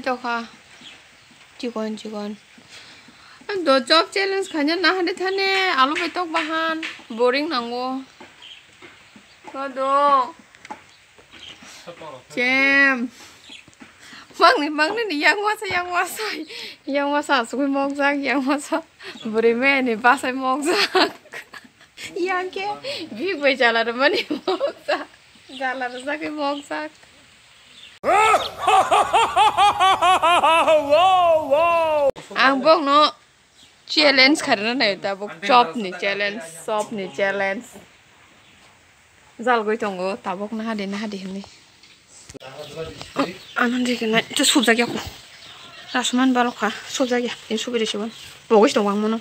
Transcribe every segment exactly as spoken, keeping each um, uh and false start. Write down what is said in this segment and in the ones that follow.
Tokha. Chikon, chikon. Do job challenge khaina nahade thane, alu bai tok bahan, boring nango. Kodo. Chem. Mangni, mangni ni yang wasa, yang wasa. Yang wasa, sugui mokjak, yang wasa. Buri me ni basai mokjak. Yang ke, big bai jala rwmani mokjak. Jala rwjak ke mokjak. Ang bokno challenge kharina nai tabuk chop ni challenge, chop ni challenge. Jalgoi tongo tabuk nahadi nahadi hinwi. Ano dikhe nai to subjak ya ko. Rasuman balok kha subjak ya. Ini subiri sibon. Bogis tongo ang mono.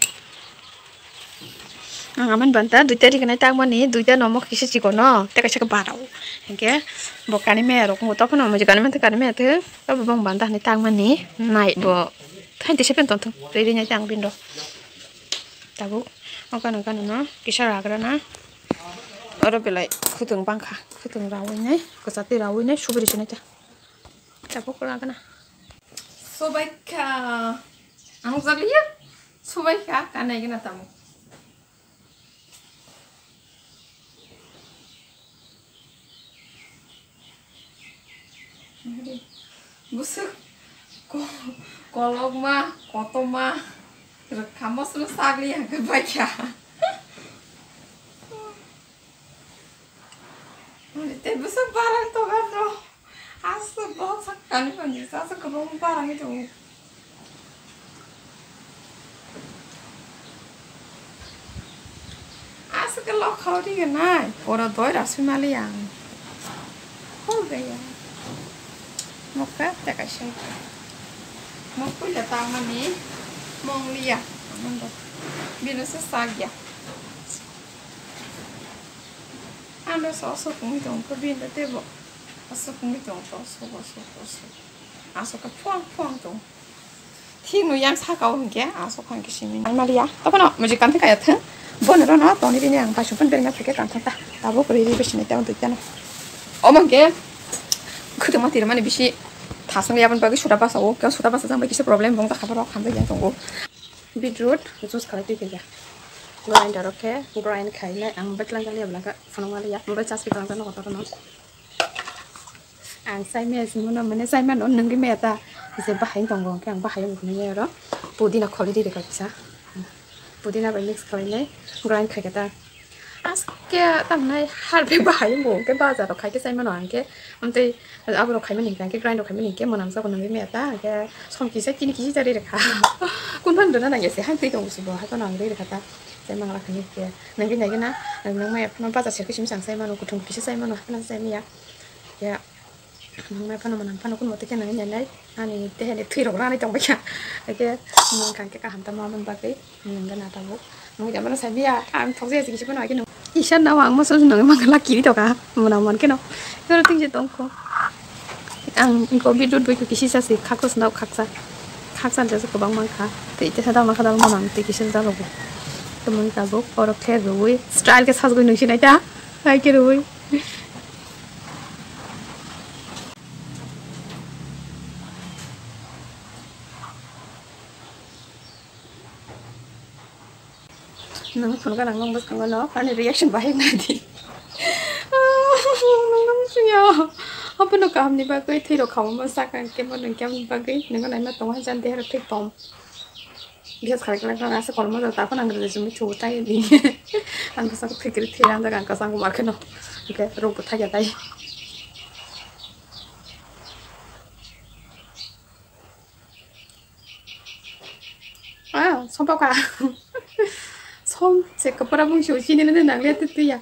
Ang aman banta duita ri kanai tangmani, duita nomo kisa chikono, tei kaisa khe barao. Hinkhe bo kani maya rok tongo, tokhono mujui kani mantha kani maya thwng, abo bong banta hinui tangmani, nai bo thainte sepen tongthwng, twi rinai tang bini rok. Tabuk o gana gana no kisa ragra na, oro belai khwtwng bangkha, khwtwng rawi nai, kwchak twi rawi nai, subiri sinai ta. Tabuk ragna. Sobaikha. Ang jaliya. Sobaikha, kanai gana tamo. Busuk ko-, kolokma, kotoma, rwkha mosolo sagli hangke baikha. Tei bwsa barang tongo no. Aswk bohok sakani manjak aswk kwbangma barang tongo. Aswk khe lokhao ri gwnai. Poro doi rasui mali ang. Hol gaya. Mokka teka sai. Mok puila tangmani mong liya. Amando. Bino se sagya. Ando so aswk wngwi tong khe bini tei bo aswk wngwi tong khe aswk aswk aswk aswk khe phuang phuang tong. Thik no yang saka o hinkhe aswk phang khe simi. Ang maliya tokhno mujui kanthai kaya thung. Bono rono toni bini ang paisuk phano berma thake kanthang ta. Tabuk ri ri bisi nai tei twi tano. Omo hinkhe khwtwma tirmani bisi thasung ya boni bagwi suda basa o khe suda basa jang bai kisa problem bong jakha borok hamjak yang tongo. Beetroot juice khalai twi khe ya. Grinder o khe grind khainai ang mobile tlang kaliya bwlangkha phunuk maliya mobile charge khe tlang jano kotor no. Ang chai maya simo no mane chai mano nungwi maya ta je bahai tongo hwnkhe ang bahai wngwi maya oro pudina kholi di rwkha kisa pudina bai mix khlainai grind khaikhe ta. Aske tamnai harbi bahai bo hwnkhe bazar rok khaikhe chai mano hwnkhe amtwi aborok khaimani hwnkhe grind rok khaimani hwnkhe mwnamjago nungwi maya ta hwnkhe som kisa chini kisa chari rwkha. Kunphano rwna nangya se hang twi tongo se bo haikhe no ang rwi rwkha ta chai mangra khainai hwnkhe nungwi naigwna nang maya phano bazar se khe simi chang chai mano kuthum kisa chai mano haphano chai maya ya. Nang mai phano manang phano kun mote khe nang nai ani tehene thwi rok rani tong baikha. Eke nang kang khe kaham tamo aboni bagwi nang gana tabuk. Nang jabana sabiya ang thok jaya kisi phano ake nang. Isa na ang masa nang mang la kiri toka muna man keno. Yoro ting je tong ko. Ang ko bidut bui ko kisi sasi khaksa sna khaksa. Khaksa jasa kwbang mang kha. Tei tesa dama kha dama manang tei kisi jalo bo. Tamo tabuk oro khe rwi style khe sajgwi nung sinai ta. Hai khe rwi. Nang phunukha nang bwskango no ani reaction bahai nai di. Nang nang suya. Abono kahamni bagwi thwi rok khamama sakha khe bo nang kemni bagwi nang naima tongo jan deher thik tom. Bias khalai khalai khalai asa kolmo jora takhon ang rwjak simi thugo tai di. Ang bwskango phikri thwi ang jaga ang kwchang bo ma kheno. Hwnkhe rok bo thakya tai. Ah, sompok ka. Som se kapara bung shu chini le nang le tu ya.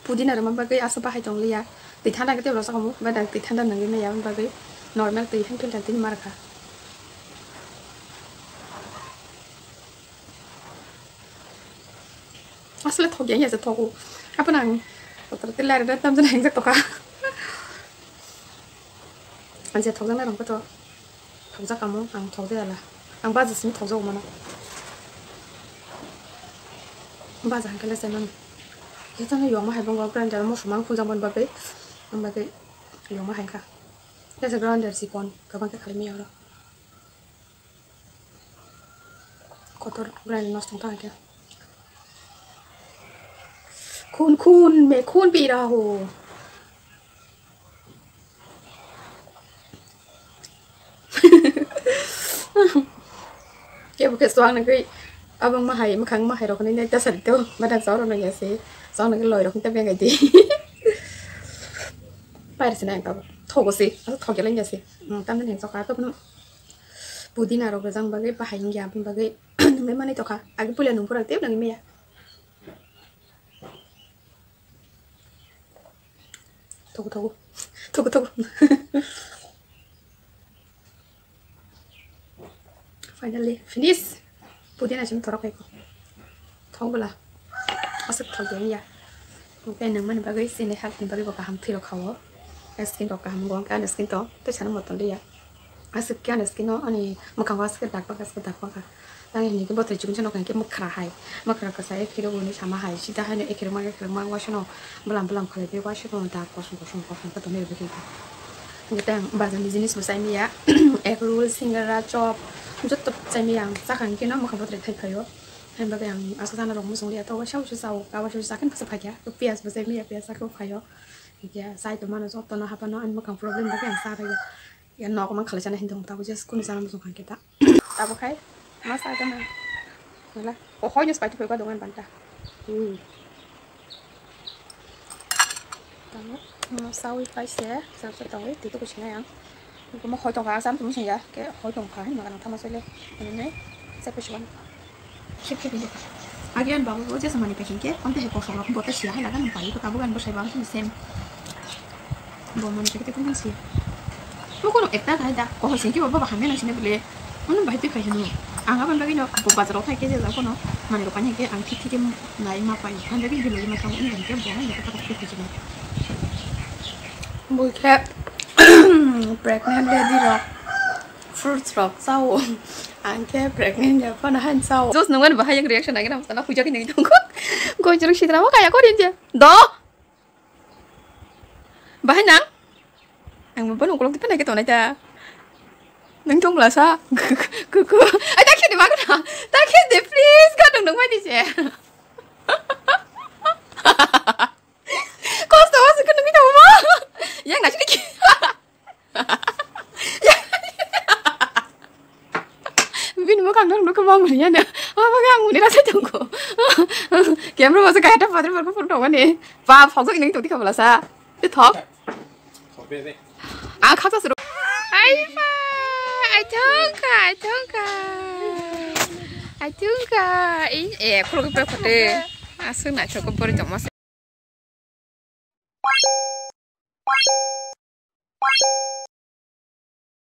Pudina rwma bagwi asa bahai tong liya. Twi thanda khe tei rwsa kamo, bai da twi thanda nangwi maya bagwi normal twi han filter twi mar kha. Asle thok ya ya thogo. Apa nang? Kotor twi lari da tamjana hingjak toka. Anja thokjaknai rok khe to thokjak kamo, ang thokjaya la. Ang baja simi thokjago mano. Baja hwnkhe le chaimano. Jotono yokma hai bo grinder o moso mang khunjakmani bagwi. Ang bagwi Yongma hai kha. Tesa ground der sipon, kabang khe khalai maya oro. Kotor grind nosto wngkha hwnkhe. Khun khun me khun pi raha ho. Kebo khe swang nangwi abang mahai mwkhang mahai rok hinwi nai ta sari to, madang chao rok nangya se, chao nangwi loi rok hinta bengai di. Pair se nang tabo thogo se, asa thok ya lengya se. Hmm, tamni neng chokha to no. Pudina rok rwjang bagwi bahai wngya, aboni bagwi nungwi manwi tokha. Agi puila nung pura tei nangwi maya. Thogo, thogo. Thogo, thogo. Finally, finish. Pudina chini torok hai ko. Thok bwla. Aswk thok de ya. Oke, nang mani bagwi chini health ni bagwi bo kaham thwi rok khawo. Skin rok kaham go, ang skin to tei sana motom de ya. Aswk khe ani skin o ani mwkhango aswk dak baka, aswk dak baka. Tang hini khe bothai chukun chano khe mwkhra hai. Mwkhra kwsa e khiro hwnwi sama hai. Sida haino e khirokma, e khirokma waisano bwlam bwlam khalai bai waisano dak kosom kosom kosom khe tonwi rwgwi khe. Hingke tang bazar ni jinis bo chai maya. Egg roll, singara, chop, jotto chai maya ang. Chakha hingke no mwkhang bothai thai phaio. Haini bagwi ang aswk sana rok muchung liya. To waisa waisa chao. Ka waisa waisa chakhe no kasa phaikha. To piyaj bo chai maya, piyaj chakhe bo phaio. Hingke chai tongmano jotto no hapano ani mwkhang problem bagwi ang cha rwya. Ya nok man khalai chana hinwi tong tabuk just kunu chana muchung kha hingke ta. Tabuk khai ma sa gana. Wala. O hoi no spati phoi ba dongan banta. Hmm. Tabuk ma sawi pai se sa sa tawi titu kuchina yang. Kuma hoi tong ka sam tum sing ya ke hoi tong pha hin ma kana tama sele. Ini ne. Sa pe shuan. Khep khep ini. Agi ani babu bo jesa mani packing ke, amte he kosok rok bo ta sia hai laga nang pai, to tabuk ani bwsai bo ang sini sem. Bo mani packing te tong sia. Bo kono ekta khai da, ko sing ke bo ba hamya nang sini bole. Ano bai twi khai hino. Ang aboni bagwi no bo bazar o thai ke je kono mani rok ani ke ang thik thik nai ma pai. Ang bagwi bilo ma thang ini ke bo nang ke ta thik thik. Bo khe pregnant lady rok fruits rok chao. Ang khe pregnant ya phano han chao. Jos nungmani bahai yang reaction nangina masa na huijak ni tongko. Goi jorok sitra ma kaya korin je. Do. Bahai nang. Ang mo bano ukolok dipa nai ke tonai ta. Nung tong bla sa. Kuku. Ai ta khini magna. Ta khini please ka nung nung mai di je. Kosto kosto ka nung ta mo. Yang nasi ni. Bini mwkhang nang nukha ma muni ya na. Abo khe ang muni rasa tongko. Camera masa kaya ta padre padre photo tongani. Ba phokjak nang tongdi khabla sa. Te thok. Thok be be. Ang khaksa suru. Ai ba. Ai thongka, ai thongka. Ai thongka. Ei, eh, khulok pe khote. Aswk naithok ko bori tongma se.